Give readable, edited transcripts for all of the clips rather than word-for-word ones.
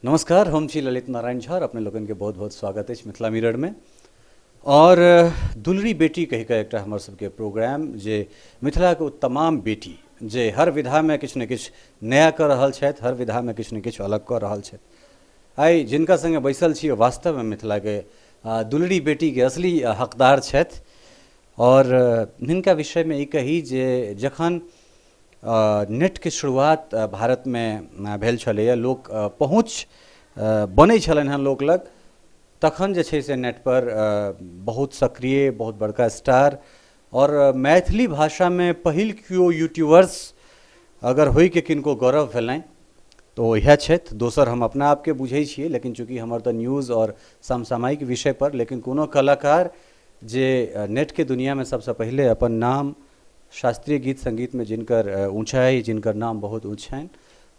नमस्कार, हम छी ललित नारायण झा और अपने लोगन के बहुत बहुत स्वागत अछि मिथिला मिरर में। और दुलरी बेटी कहि कऽ एकटा हमर सबके प्रोग्राम जे मिथिलाके ओ तमाम बेटी जे हर विधामे किछु ने किछु नया कऽ रहल छथि, हर विधामे किछु ने किछु अलग कऽ रहल छथि। आइ जिनका सङ्गे बैसल छी ओ वास्तवमे मिथिलाके दुलरी बेटीके असली हकदार छथि। और हिनका विषयमे ई कही जे जखन नेटके शुरुआत भारतमे भेल छलैए, लोक पहुँच बनै छलनि हेँ लोक लग, तखन जे छै से नेटपर बहुत सक्रिय, बहुत बड़का स्टार आओर मैथिली भाषामे पहिल केओ यूट्यूबर्स अगर होइके किनको गौरव भेलनि तऽ ओ इएह छथि। दोसर हम अपना आपके बुझै छियै, लेकिन चूँकि हमर तऽ न्यूज़ आओर समसामयिक विषयपर, लेकिन कोनो कलाकार जे नेटके दुनिआँमे सबसँ पहिले अपन नाम शास्त्रीय गीत सङ्गीतमे जिनकर ऊँचाइ, जिनकर नाम बहुत ऊँच छनि,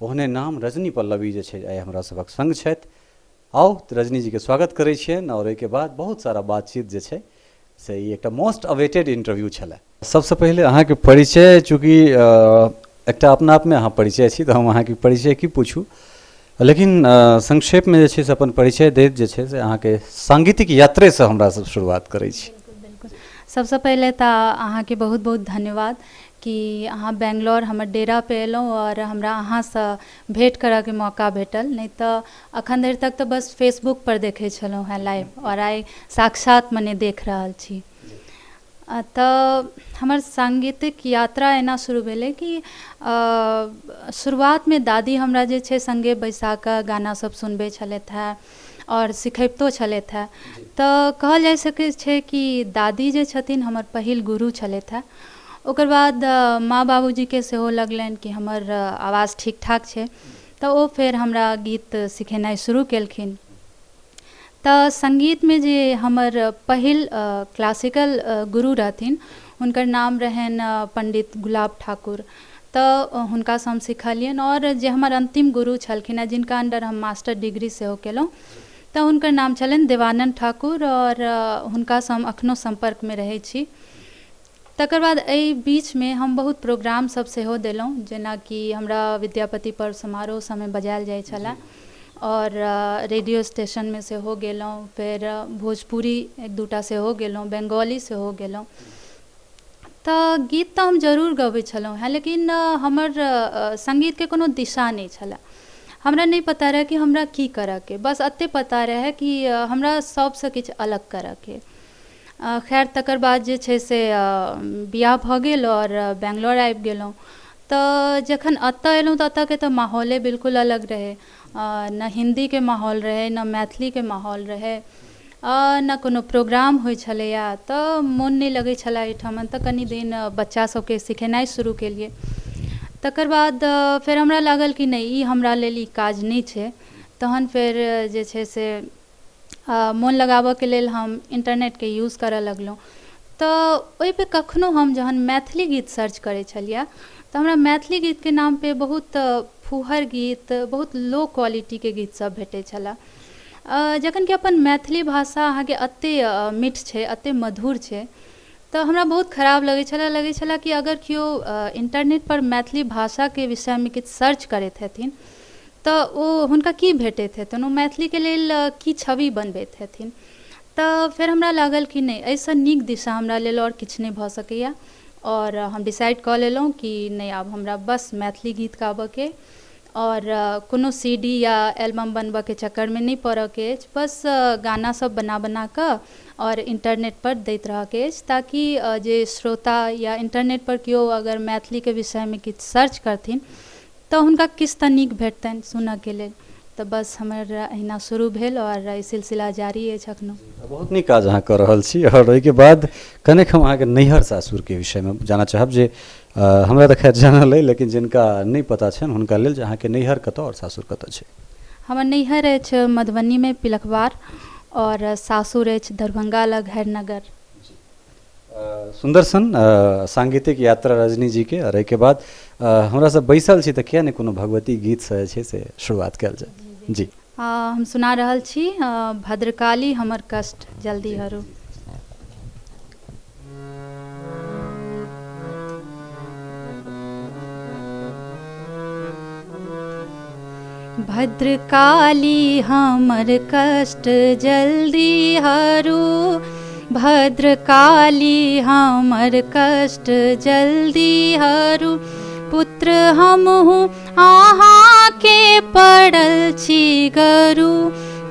ओहने नाम रजनी पल्लवी जे छै आइ हमरा सभक सङ्ग छथि। आउ तऽ रजनी जीके स्वागत करै छियनि आओर ओहिके बाद बहुत सारा बातचीत जे छै से ई एकटा मोस्ट अवेटेड इंटरव्यू छलै। सबसँ पहिले अहाँके परिचय, चूँकि एकटा अपना आपमे अहाँ परिचय छी तऽ हम अहाँके परिचय की पूछू, लेकिन संक्षेपमे जे छै से अपन परिचय दैत जे छै से अहाँके साङ्गीतिक यात्रेसँ हमरा सब शुरुआत करै छी। बिल्कुल, सबसँ पहिले तऽ अहाँके बहुत बहुत धन्यवाद कि अहाँ बेंगलौर हमर डेरापर अयलहुँ आओर हमरा अहाँसँ भेँट करऽके मौका भेटल, नहि तऽ अखन धरि तक तऽ बस फेसबुकपर देखै छलहुँ हेँ लाइव, आओर आइ साक्षात मने देख रहल छी। तऽ हमर साङ्गीतिक यात्रा एना शुरू भेलै कि शुरुआतमे दादी हमरा जे छै सङ्गे बैसा कऽ गाना सब सुनबै छलथि हेँ आओर सिखैबतो छलथि हेँ। तऽ कहल जा सकै छै कि दादी जे छथिन हमर पहिल गुरु छलथि हेँ। ओकर बाद माँ बाबूजीके सेहो लगलनि कि हमर आवाज ठीक ठाक छै, तऽ ओ फेर हमरा गीत सिखेनाइ शुरू केलखिन। तऽ सङ्गीतमे जे हमर पहिल क्लासिकल गुरु रहथिन हुनकर नाम रहनि पण्डित गुलाब ठाकुर, तऽ हुनकासँ हम सिखलियनि। आओर जे हमर अन्तिम गुरु छलखिन हेँ जिनका अण्डर हम मास्टर डिग्री सेहो केलहुँ, तऽ हुनकर नाम छलनि देवानन्द ठाकुर, आओर हुनकासँ हम एखनो सम्पर्कमे रहै छी। तकर बाद एहि बीचमे हम बहुत प्रोग्राम सब सेहो देलहुँ, जेनाकि हमरा विद्यापति पर्व समारोह सबमे बजायल जाइ छलै आओर रेडियो स्टेशनमे सेहो गेलहुँ, फेर भोजपुरी एक दूटा सेहो गेलहुँ, बंगाली सेहो गेलहुँ। तऽ गीत तऽ हम जरूर गबै छलहुँ हेँ, लेकिन हमर सङ्गीतके कोनो दिशा नहि छलै। हमरा नहि पता रहै कि हमरा की करऽके, बस एतेक पता रहै कि हमरा सबसँ किछु अलग करऽके। खैर तकर बाद जे छै से बियाह भऽ गेल आओर बैंगलोर आबि गेलहुँ। तऽ जखन एतऽ एलहुँ तऽ एतऽके तऽ माहौले बिल्कुल अलग रहै, ने हिन्दीके माहौल रहै ने मैथिलीके माहौल रहै, ने कोनो प्रोग्राम होइ छलैए, तऽ मोन नहि लगै छलै एहिठाम। तऽ कनि दिन बच्चा सबके सिखेनाइ शुरू केलियै। तकर बाद फेर हमरा लागल कि नहि, ई हमरा लेल ई काज नहि छै। तहन फेर जे छै से मोन लगाबऽके लेल हम इन्टरनेटके यूज करऽ लगलहुँ। तऽ ओहिपर कखनो हम जहन मैथिली गीत सर्च करै छलियै तऽ हमरा मैथिली गीतके नामपर बहुत फूहड़ गीत, बहुत लो क्वालिटीके गीत सब भेटै छलै, जखन कि अपन मैथिली भाषा अहाँके एते मीठ छै, एते मधुर छै। तऽ हमरा बहुत खराब लगै छलै, लगै छलै कि अगर केओ इन्टरनेटपर मैथिली भाषाके विषयमे किछु सर्च करैत हेथिन तऽ ओ हुनका की भेटैत हेतनि, ओ मैथिलीके लेल की छवि बनबैत हेथिन। तऽ फेर हमरा लागल कि नहि, एहिसँ नीक दिशा हमरा लेल आओर किछु नहि भऽ सकैए, आओर हम डिसाइड कऽ लेलहुँ कि नहि, आब हमरा बस मैथिली गीत गाबऽके आओर कोनो सी डी या एल्बम बनबऽके चक्करमे नहि पड़ऽके अछि, बस गाना सब बना बना कऽ आओर इन्टरनेटपर दैत रहऽके अछि, ताकि जे श्रोता या इन्टरनेटपर केओ अगर मैथिलीके विषयमे किछु सर्च करथिन तऽ हुनका किछु तऽ नीक भेटतनि सुनऽके लेल। तऽ बस हमर अहिना शुरू भेल आओर ई सिलसिला जारी अछि एखनो। बहुत नीक काज अहाँ कऽ रहल छी। आओर ओहिके बाद कनेक हम अहाँके नैहर सासुरके विषयमे जानऽ चाहब, जे हमरा तऽ खैर जानल अइ, लेकिन जिनका नहि पता छनि हुनका लेल जे अहाँके नैहर कतऽ आओर सासुर कतऽ छै। हमर नैहर अछि मधुबनीमे पिलखवार आओर सासुर अछि दरभंगा लग हरिनगर। सुन्दर सन सांगीतिक यात्रा रजनी जीके। आओर एहिके बाद हमरा सब बैसल छी तऽ किया नहि कोनो भगवती गीतसँ जे छै से शुरुआत कयल जाय। जी हम सुना रहल छी भद्रकाली हमर कष्ट जल्दी हरू। भद्रकाली हमर कष्ट जल्दी हरू, भद्रकाली हमर कष्ट जल्दी हरू, पुत्र हमहूँ अहाँके पड़ल छी गरु,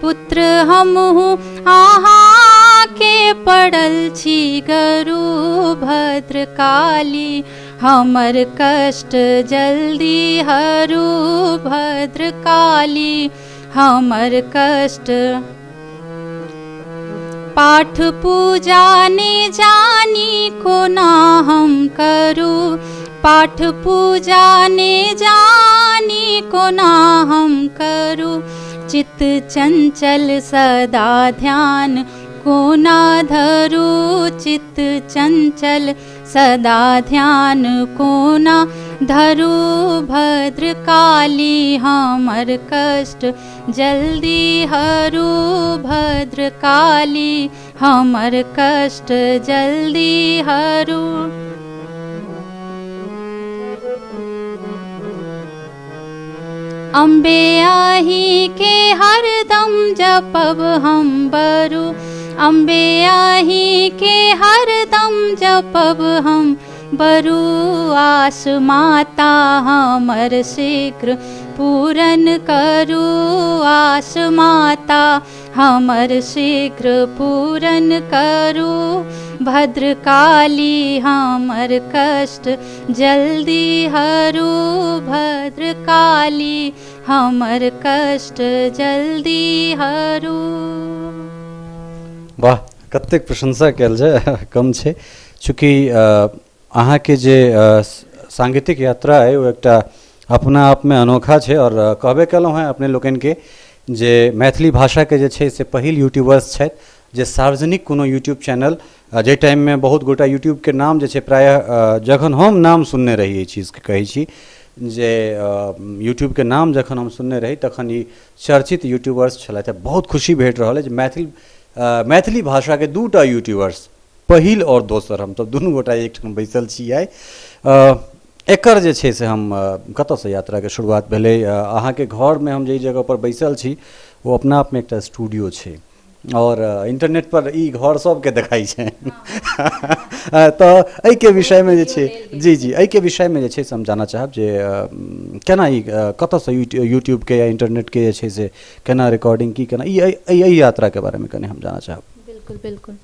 पुत्र हमहूँ अहाँके पड़ल छी गरु, भद्रकाली हमर कष्ट जल्दी हरू, भद्रकाली हमर कष्ट। पाठ पूजा ने जानी कोना हम करू, पाठ पूजा ने जानी कोना हम करू, चित्त चंचल सदा ध्यान कोना धरू, चित्त चंचल सदा ध्यान कोना धरू, भद्रकाली हमर कष्ट जल्दी हरू, भद्रकाली हमर कष्ट जल्दी हरू। अम्बे अहीं के हरदम जपब हम बरू, अम्बे अहीं के हरदम जपब हम बरू, आस माता हमर शीघ्र पूरन करू, आस माता हमर शीघ्र पूरन करू, भद्रकाली हमर कष्ट जल्दी हरू, भद्रकाली हमर कष्ट जल्दी हरू। वाह, कतेक प्रशंसा कयल जाय कम छै। चूँकि अहाँके जे सांगीतिक यात्रा अइ ओ एकटा अपना आपमे अनोखा छै और कहबे केलहुँ हेँ अपने लोकनिके जे मैथिली भाषाके जे छै से पहिल यूट्यूबर्स छथि जे सार्वजनिक कोनो यूट्यूब चैनल, जाहि टाइममे बहुत गोटा यूट्यूबके नाम जे छै प्रायः जखन हम नाम सुनने रही एहि चीजके कहै छी जे यूट्यूबके नाम जखन हम सुनने रही तखन ई चर्चित यूट्यूबर्स छलथि। बहुत खुशी भेट रहल अछि मैथिल मैथिली भाषाके दूटा यूट्यूबर्स पहिल आओर दोसर हमसब दुनू गोटा एकठाम बैसल छी आइ। एकर जे छै से हम कतऽसँ यात्राके शुरुआत भेलै? अहाँके घरमे हम जाहि जगहपर बैसल छी ओ अपना आपमे एकटा स्टूडियो छै आओर इन्टरनेटपर ई घर सबके देखाइ छै, तऽ एहिके विषयमे जे छै जी जी एहिके विषयमे जे छै से हम जानऽ चाहब जे केना ई कतऽसँ यूट्यूबके या इन्टरनेटके जे छै से केना रिकॉर्डिंग की केना ई एहि यात्राके बारेमे कनि हम जानऽ चाहब। बिल्कुल बिल्कुल,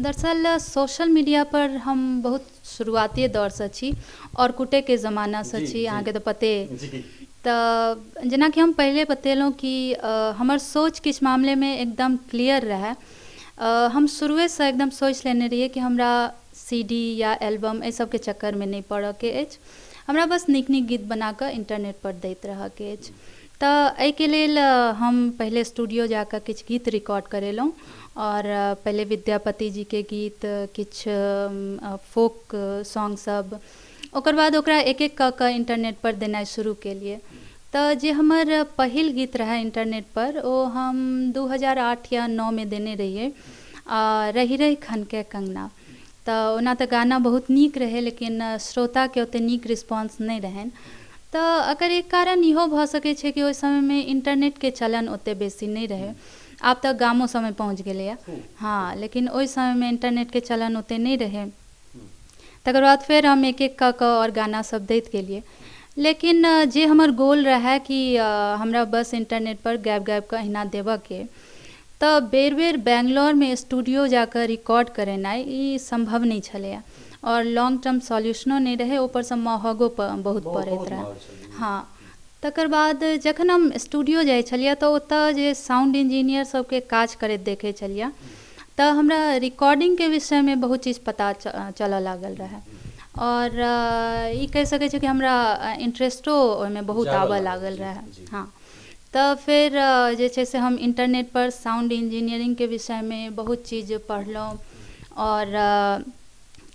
दरअसल सोशल मीडिया पर हम बहुत शुरुआतिए दौरसँ छी, ऑरकुटेके जमानासँ छी, अहाँके तऽ पते। तऽ जेनाकि हम पहिले बतेलहुँ कि हमर सोच किछु मामलेमे एकदम क्लियर रहए। हम शुरुएसँ एकदम सोचि लेने रहियै कि हमरा सी डी या एल्बम एहि सबके चक्करमे नहि पड़ऽके अछि, हमरा बस नीक नीक गीत बनाकऽ इन्टरनेटपर दैत रहऽके अछि। तऽ एहिके लेल हम पहिले स्टूडियो जाकऽ किछु गीत रिकॉर्ड करेलहुँ आओर पहिले विद्यापति जीके गीत, किछु फोक सॉन्ग सब, ओकर बाद ओकरा एक एक कऽ कऽ इन्टरनेटपर देनाइ शुरू केलियै। तऽ जे हमर पहिल गीत रहै इन्टरनेटपर ओ हम 2008 या 9मे देने रहियै, रहि रहि खनके कङ्गना। तऽ ओना तऽ गाना बहुत नीक रहै लेकिन श्रोताके ओतेक नीक रिस्पॉन्स नहि रहनि। तऽ एकर एक कारण इहो भऽ सकै छै कि ओहि समयमे इन्टरनेटके चलन ओतेक बेसी नहि रहै। आब तऽ गामो सबमे पहुँच गेलैए, हँ, लेकिन ओहि समयमे इन्टरनेटके चलन ओतेक नहि रहै। तकर बाद फेर हम एक एक कऽ कऽ आओर गाना सब दैत गेलियै, लेकिन जे हमर गोल रहै कि हमरा बस इन्टरनेटपर गाबि गाबि कऽ अहिना देबऽके, तऽ बेर बेर बैंगलोरमे स्टूडियो जाकऽ रिकॉर्ड करेनाइ ई सम्भव नहि छलैए आओर लॉन्ग टर्म सॉल्यूशनो नहि रहै, ऊपरसँ महगो बहुत पड़ैत रहै। हँ, तकर बाद जखन हम स्टूडियो जाइ छलियै तऽ ओतऽ जे साउंड इंजीनियर सबके काज करैत देखै छलियै तऽ हमरा रिकॉर्डिंगके विषयमे बहुत चीज पता चलऽ लागल रहै आओर ई कहि सकै छी कि हमरा इंट्रेस्टो ओहिमे बहुत आबऽ लागल रहै। हँ, तऽ फेर जे छै से हम इन्टरनेटपर साउंड इंजीनियरिंगके विषयमे बहुत चीज पढ़लहुँ आओर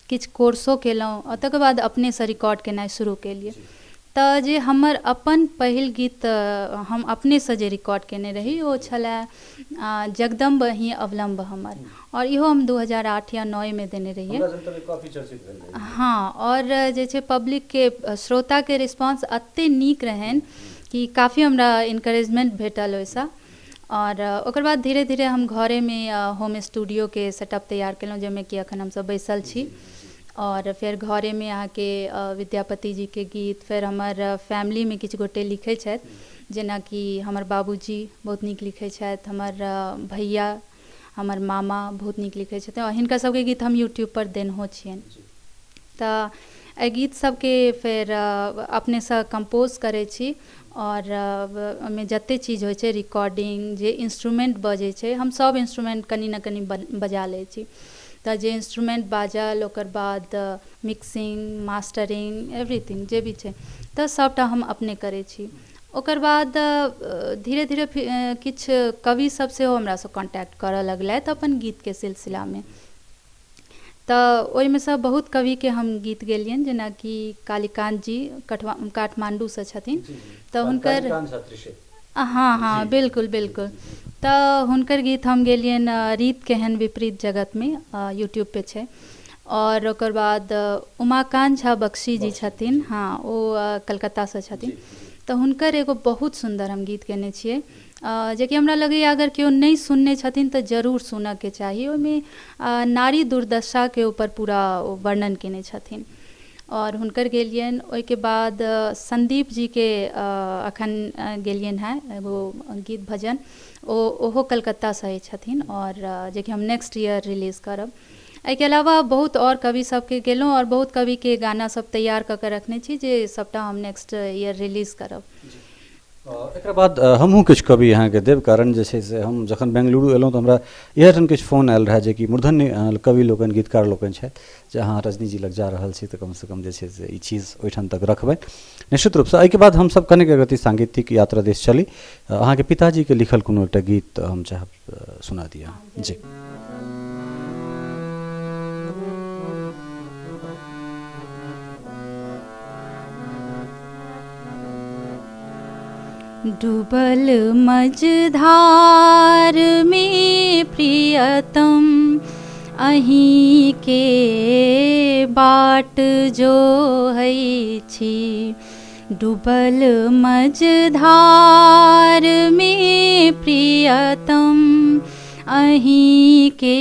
किछु कोर्सो केलहुँ आओर तकर बाद अपनेसँ रिकॉर्ड केनाइ शुरू केलियै। तऽ जे हमर अपन पहिल गीत हम अपनेसँ जे रिकॉर्ड केने रही ओ छलए जगदम्ब अहीँ अवलम्ब हमर, आओर इहो हम 2008 या 9मे देने रहियै। हँ, आओर जे छै पब्लिकके श्रोताके रिस्पॉन्स एतेक नीक रहनि कि काफी हमरा इनकरेजमेंट भेटल ओहिसँ। आओर ओकर बाद धीरे धीरे हम घरेमे होम स्टूडियोके सेटअप तैयार केलहुँ, जाहिमे कि एखन हमसब बैसल छी। आओर फेर घरेमे अहाँके विद्यापति जीके गीत, फेर हमर फैमिलीमे किछु गोटे लिखै छथि, जेनाकि हमर बाबूजी बहुत नीक लिखै छथि, हमर भैया, हमर मामा बहुत नीक लिखै छथिन, आओर हिनकर सबके गीत हम यूट्यूबपर देनहो छियनि। तऽ एहि गीत सबके फेर अपनेसँ कम्पोज करै छी, आओर ओहिमे जते चीज होइ छै, रिकॉर्डिंग, जे इंस्ट्रूमेंट बजै छै, हम सब इंस्ट्रूमेंट कनि ने कनि बजा लै छी। तऽ जे इंस्ट्रूमेंट बाजल, ओकर बाद मिक्सिंग, मास्टरिंग, एवरीथिंग जे भी छै, तऽ सबटा हम अपने करै छी। ओकर बाद धीरे धीरे किछु कवि सब सेहो हमरासँ कॉन्टैक्ट करऽ लगलथि अपन गीतके सिलसिलामे। तऽ ओहिमे सँ बहुत कविके हम गीत गेलियनि, जेनाकि कालीकान्त जी कठवा काठमाण्डूसँ छथिन, तऽ हुनकर, हँ हँ, बिल्कुल बिल्कुल, तऽ हुनकर गीत हम गेलियनि रीत केहन विपरीत जगतमे, यूट्यूब पे छै। आओर ओकर बाद उमाकान्त झा बख्शी जी छथिन, हँ, ओ कलकत्तासँ छथिन, तऽ हुनकर एगो बहुत सुन्दर हम गीत गयने छियै, जेकि हमरा लगैए अगर केओ नहि सुनने छथिन तऽ जरूर सुनऽके चाही। ओहिमे नारी दुर्दशाके ऊपर पूरा ओ वर्णन कयने छथिन, आओर हुनकर गेलियनि। ओहिके बाद सन्दीप जीके अखन गेलियनि हेँ एगो गीत भजन, ओ ओहो कलकत्तासँ छथिन, आओर जेकि हम नेक्स्ट ईयर रिलीज करब। एहिके अलावा बहुत आओर कवि सबके गेलहुँ, आओर बहुत कविके गाना सब तैयार कऽ के रखने छी, जे सबटा हम नेक्स्ट ईयर रिलीज करब। एकरा बाद हमहूँ किछु कवि अहाँके देब, कारण जे छै से हम जखन बेंगलुरु एलहुँ तऽ हमरा इएह ठाम किछु फोन आयल रहए, जेकि मूर्धन्य कवि लोकनि, गीतकार लोकनि छथि, जे अहाँ रजनी जी लग जा रहल छी तऽ कमसँ कम जे छै से ई चीज ओहिठाम तक रखबै निश्चित रूपसँ। एहिके बाद हमसब कनिक अगति साङ्गीतिक यात्रा दिस चली। अहाँके पिताजीके लिखल कोनो एकटा गीत हम चाहब सुना दिअ जी। डूबल मझधार में प्रियतम अहीं के बाट जो है छी, डूबल मझधार में प्रियतम अहीं के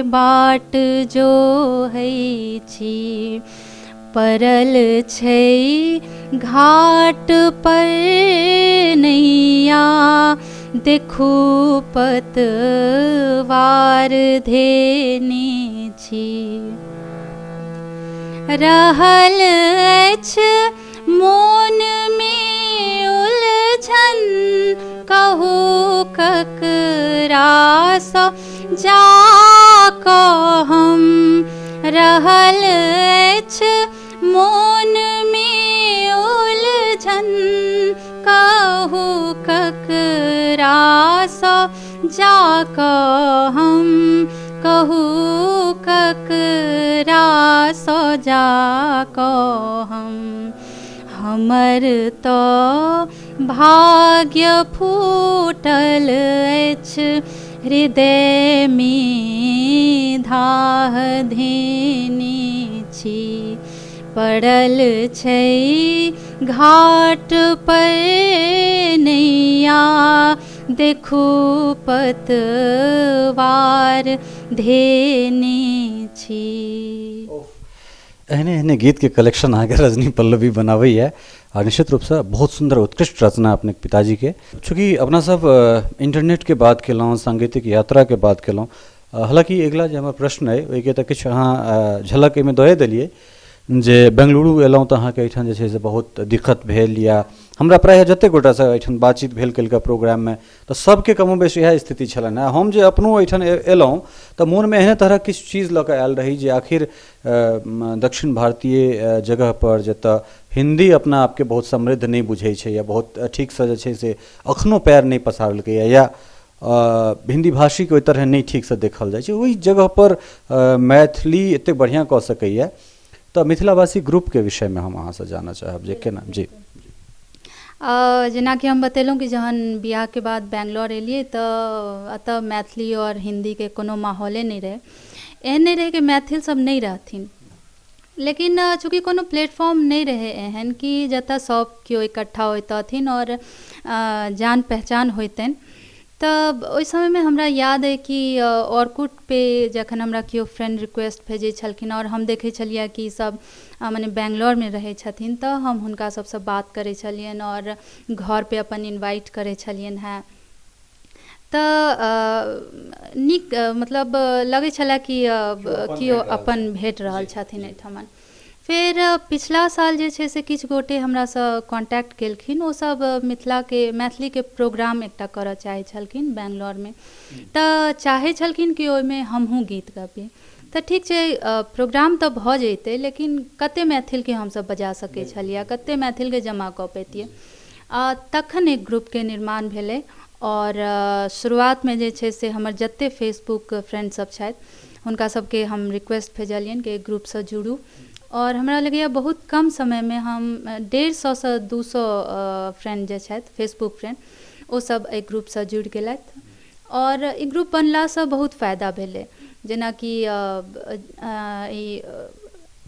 बाट जो है छी, परल छै घाट पर नैया देखू पतवार धेने छी, रहल अछि मोनमे उलझन कहू ककरासँ जा कऽ हम, रहल अछि मोनमे उलझन कहू ककरासँ जा कऽ हम, कहू ककरासँ जा कऽ हम, हमर तऽ भाग्य फूटल अछि हृदयमे धाह धेने छी, पड़ल छै घाट पर नैया देखू पतवार धेने छी। एहने एहने गीतके कलेक्शन अहाँके रजनी पल्लवी बनाबैए, आ निश्चित रूपसँ बहुत सुन्दर उत्कृष्ट रचना अपने पिताजीके। चूँकि अपना सब इंटरनेटके बात केलहुँ, साङ्गीतिक यात्राके बात केलहुँ, हालाँकि अगिला जे हमर प्रश्न अइ ओहिके तऽ किछु अहाँ झलक एहिमे दए देलियै, जे बेंगलुरु एलहुँ तऽ अहाँके एहिठाम जे छै से बहुत दिक्कत भेल, या हमरा प्रायः जतेक गोटासँ एहिठाम बातचीत भेल काल्हिका प्रोग्राममे तऽ सबके कमोबेश इएह स्थिति छलनि हेँ। हम जे अपनो एहिठाम एलहुँ तऽ मोनमे एहने तरहक किछु चीज लऽ कऽ आयल रही जे आखिर दक्षिण भारतीय जगहपर जतऽ हिन्दी अपना आपके बहुत समृद्ध नहि बुझै छै या बहुत ठीकसँ जे छै से एखनो पएर नहि पसारलकैए, या हिन्दी भाषीके ओहि तरहे नहि ठीकसँ देखल जाइ छै, ओहि जगहपर मैथिली एतेक बढ़िआँ कऽ सकैए। तऽ मिथिलावासी ग्रुपके विषयमे हम अहाँसँ जानऽ चाहब जे केना। जी, जेनाकि हम बतेलहुँ कि जहन बियाहके बाद बैंगलोर एलियै तऽ एतऽ मैथिली आओर हिन्दीके कोनो माहौले नहि रहै। एहन नहि रहै कि मैथिल सब नहि रहथिन, लेकिन चूँकि कोनो प्लेटफॉर्म नहि रहै एहन कि जतऽ सब केओ इकट्ठा होइतथिन आओर जान पहचान होइतनि, तऽ ओहि समयमे हमरा याद अइ कि ऑरकुटपर जखन हमरा केओ फ्रेंड रिक्वेस्ट भेजै छलखिन आओर हम देखै छलियै कि सब मने बैंगलोरमे रहै छथिन, तऽ हम हुनका सबसँ बात करै छलियनि आओर घरपर अपन इन्वाइट करै छलियनि हेँ। तऽ नीक मतलब लगै छलै कि केओ अपन भेट रहल छथिन एहिठमन। फेर पिछला साल जे छै से किछु गोटे हमरासँ कॉन्टैक्ट केलखिन, ओसब मिथिलाके मैथिलीके प्रोग्राम एकटा करऽ चाहै छलखिन बैंगलोरमे, तऽ चाहै छलखिन कि ओहिमे हमहूँ गीत गाबी। तऽ ठीक छै, प्रोग्राम तऽ भऽ जैतै, लेकिन कते मैथिलके हमसब बजा सकै छलियै, कते मैथिलके जमा कऽ पैतियै। तखन एक ग्रुपके निर्माण भेलै आओर शुरुआतमे जे छै से हमर जते फेसबुक फ्रेंड सब छथि हुनका सबके हम रिक्वेस्ट भेजलियनि कि ग्रुपसँ जुड़ू। आओर हमरा लगैए बहुत कम समयमे हम 150 सँ 200 फ्रेंड जे छथि फेसबुक फ्रेंड, ओसब एहि ग्रुपसँ जुड़ि गेलथि। आओर ई ग्रुप बनलासँ बहुत फायदा भेलै, जेनाकि ई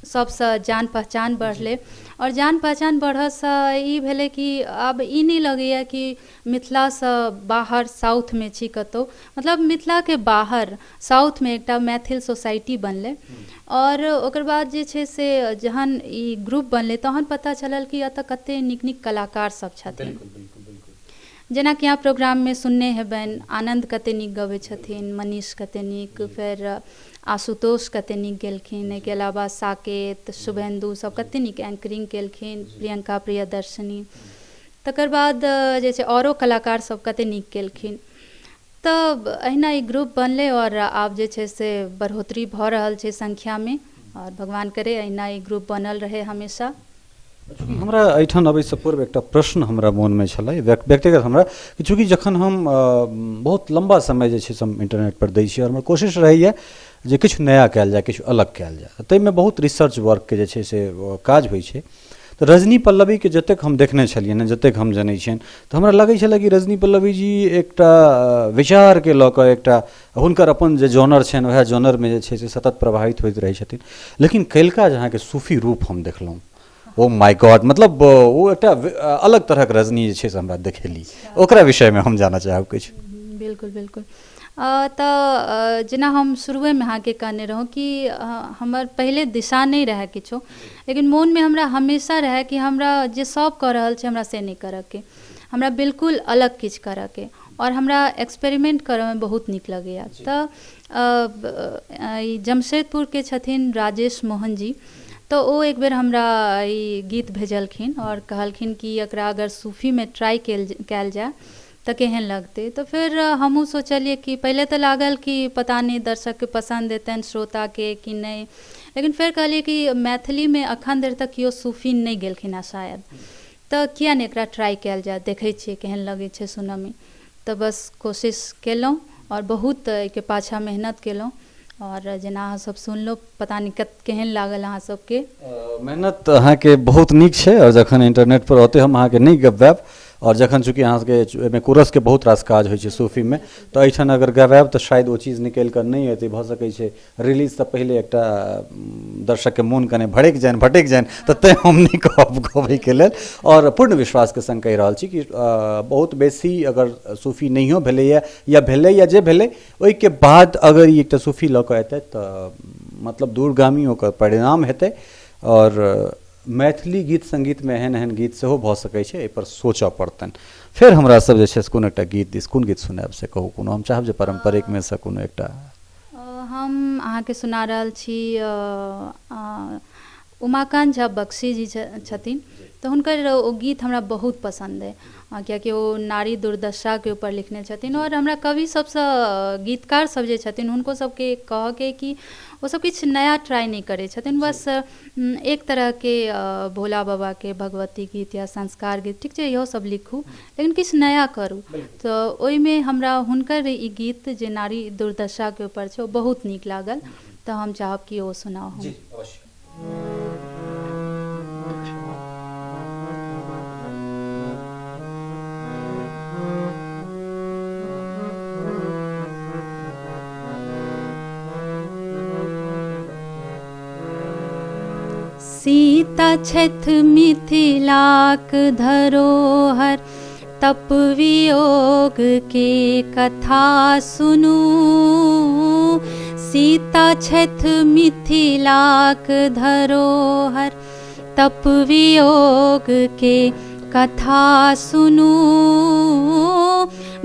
सबसँ जान पहचान बढ़लै आओर जान पहचान बढ़ऽसँ ई भेलै कि आब ई नहि लगैए कि मिथिलासँ बाहर साउथमे छी कतहु, मतलब मिथिलाके बाहर साउथमे एकटा मैथिल सोसाइटी बनलै। आओर ओकर बाद जे छै से जहन ई ग्रुप बनलै तहन पता चलल कि एतऽ कते नीक नीक कलाकार सब छथिन। बिल्कुल बिल्कुल बिल्कुल जेनाकि अहाँ प्रोग्राममे सुनने हेबनि, आनन्द कते नीक गबै छथिन, मनीष कते नीक, फेर आशुतोष कते नीक गेलखिन, एहिके अलावा साकेत, शुभेन्दु सब कते नीक एंकरिंग केलखिन, प्रियंका प्रियदर्शिनी, तकर बाद जे छै औरो कलाकार सब कते नीक केलखिन। तऽ एहिना ई ग्रुप बनलै आओर आब जे छै से बढ़ोतरी भऽ रहल छै संख्यामे, आओर भगवान करे एहिना ई ग्रुप बनल रहै हमेशा। चूँकि हमरा एहिठाम अबैसँ पूर्व एकटा प्रश्न हमरा मोनमे छलै व्यक्तिगत हमरा, कि चूँकि जखन हम बहुत लम्बा समय जे छै से हम इन्टरनेटपर दै छी आओर हमर कोशिश रहैए जे किछु नया कयल जाय, किछु अलग कयल जाय, ताहिमे बहुत रिसर्च वर्कके जे छै से काज होइ छै। तऽ रजनी पल्लवीके जतेक हम देखने छलियनि हँ, जतेक हम जनै छियनि, तऽ हमरा लगै छलै कि रजनी पल्लवी जी एकटा विचारके लऽ कऽ एकटा हुनकर अपन जे जॉनर छनि वएह जॉनरमे जे छै से सतत प्रवाहित होइत रहै छथिन। लेकिन काल्हिका जे अहाँके सूफी रूप हम देखलहुँ, ओ माय गॉड, मतलब ओ एकटा अलग तरहक रजनी जे छै से हमरा देखेली। ओकरा विषयमे हम जानऽ चाहब किछु। बिल्कुल बिल्कुल। तऽ जेना हम शुरुएमे अहाँके कहने रहौँ कि हमर पहिले दिशा नहि रहए किछो, लेकिन मोनमे हमरा हमेशा रहए कि हमरा जे सब कऽ रहल छै हमरा से नहि करऽके, हमरा बिल्कुल अलग किछु करऽके, आओर हमरा एक्सपेरिमेंट करऽमे बहुत नीक लगैए। तऽ ई जमशेदपुरके छथिन राजेश मोहन जी, तऽ ओ एक बेर हमरा ई गीत भेजलखिन आओर कहलखिन कि एकरा अगर सूफीमे ट्राइ कयल जाय तऽ केहन लगतै। तऽ फेर हमहूँ सोचलियै कि पहिले तऽ लागल कि पता नहि दर्शकके पसन्द एतनि, श्रोताके कि नहि, लेकिन फेर कहलियै कि मैथिलीमे एखन धरि तक केओ सूफी नहि गेलखिन हेँ शायद, तऽ किया नहि एकरा ट्राइ कयल जाय, देखै छियै केहन लगै छै सुनऽमे। तऽ बस कोशिश केलहुँ आओर बहुत एहिके पाछाँ मेहनत केलहुँ, आओर जेना अहाँसब सुनलहुँ पता नहि केहन लागल अहाँ सबके। मेहनत अहाँके बहुत नीक छै, आओर जखन इन्टरनेटपर औतै हम अहाँके नहि गबायब, आओर जखन चूँकि अहाँ सबके एहिमे कोरसके बहुत रास काज होइ छै सूफीमे, तऽ एहिठाम अगर गबायब तऽ शायद ओ चीज निकलि कऽ नहि एतै। भऽ सकै छै रिलीजसँ पहिले एकटा दर्शकके मोन कने भड़कि जानि, भटकि जानि, तऽ तैँ हम नहि कहब गबैके लेल। आओर पूर्ण विश्वासके सङ्ग कहि रहल छी कि बहुत बेसी अगर सूफी नहियो भेलैए या भेलै या जे भेलै, ओहिके बाद अगर ई एकटा सूफी लऽ कऽ एतै तऽ मतलब दूरगामी ओकर परिणाम हेतै, आओर मैथिली गीत सङ्गीतमे एहन एहन गीत सेहो भऽ सकै छै, एहिपर सोचऽ पड़तनि। फेर हमरा सब जे छै से कोनो एकटा गीत दिस, कोन गीत सुनायब से कहू कोनो, हम चाहब जे पारम्परिकमे सँ कोनो एकटा। हम अहाँके सुना रहल छी, उमाकान्त झा बक्सी जी छथिन, तऽ हुनकर ओ गीत हमरा बहुत पसन्द अइ, कियाकि ओ नारी दुर्दशाके ऊपर लिखने छथिन। आओर हमरा कवि सबसँ, गीतकार सब जे छथिन हुनको सबके कहऽके कि ओसब किछु नया ट्राइ नहि करै छथिन, बस एक तरहके भोला बाबाके भगवती गीत या संस्कार गीत, ठीक छै इहो सब लिखू, लेकिन किछु नया करू। तऽ ओहिमे हमरा हुनकर ई गीत जे नारी दुर्दशाके ऊपर छै ओ बहुत नीक लागल, तऽ हम चाहब कि ओ सुनाउ हम। जी अवश्य। सीता छथि मिथिलाक धरोहर, तप वियोग के कथा सुनू। सीता छथि मिथिलाक धरोहर, तप वियोग के कथा सुनू।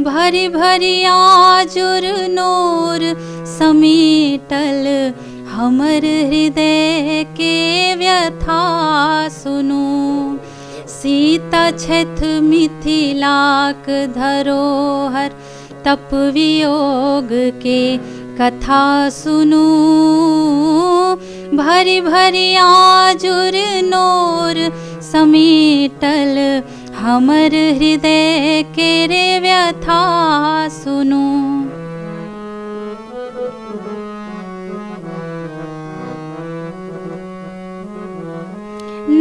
भरि भरि आजुर नोर समेटल, हमर हृदय के व्यथा सुनू। सीता छथि मिथिलाक धरोहर, तप वियोग के कथा सुनू। भरि भरि आजुर नोर समेटल, हमर हृदय के रे व्यथा सुनू।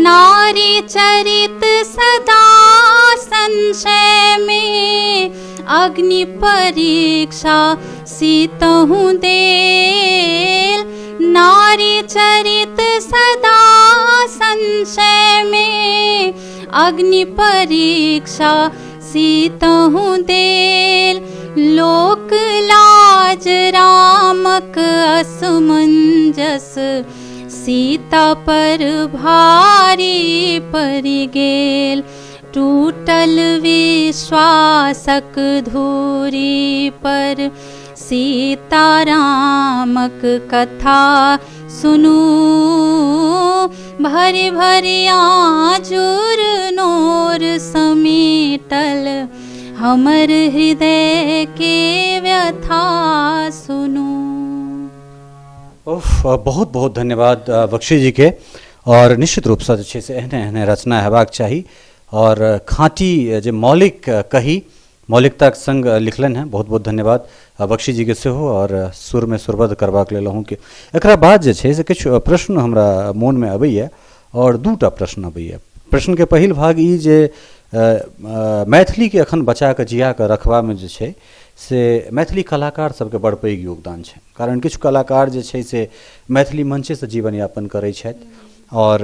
नारी चरित सदा संशय में, अग्नि परीक्षा सीतहु देल। नारी चरित सदा संशय में, अग्नि परीक्षा सीतहु देल। लोक लाज रामक असमंजस, सीता पर भारी पड़ि गेल। टूटल विश्वासक धूरी पर, सीता रामक कथा सुनू। भरि भरि आजुर नोर समेटल, हमर हृदय के व्यथा सुनू। उफ, बहुत बहुत धन्यवाद बख्शी जी के। और निश्चित रूपसँ जे छै से एहने एहने रचना हेबाक चाही और खाँटी जे मौलिक कही मौलिकताके सङ्ग लिखलनि हेँ। बहुत बहुत धन्यवाद बख्शी जीके सेहो और सुरमे सुरबद्ध करबाक लेल अहूँके। एकरा बाद जे छै से किछु प्रश्न हमरा मोनमे अबैए और दूटा प्रश्न अबैए। प्रश्नके पहिल भाग ई जे मैथिलीके एखन बचाकऽ जियाकऽ रखबामे जे छै से मैथिली कलाकार सबके बड़ पैघ योगदान छै, कारण किछु कलाकार जे छै से मैथिली मञ्चेसँ जीवनयापन करै छथि आओर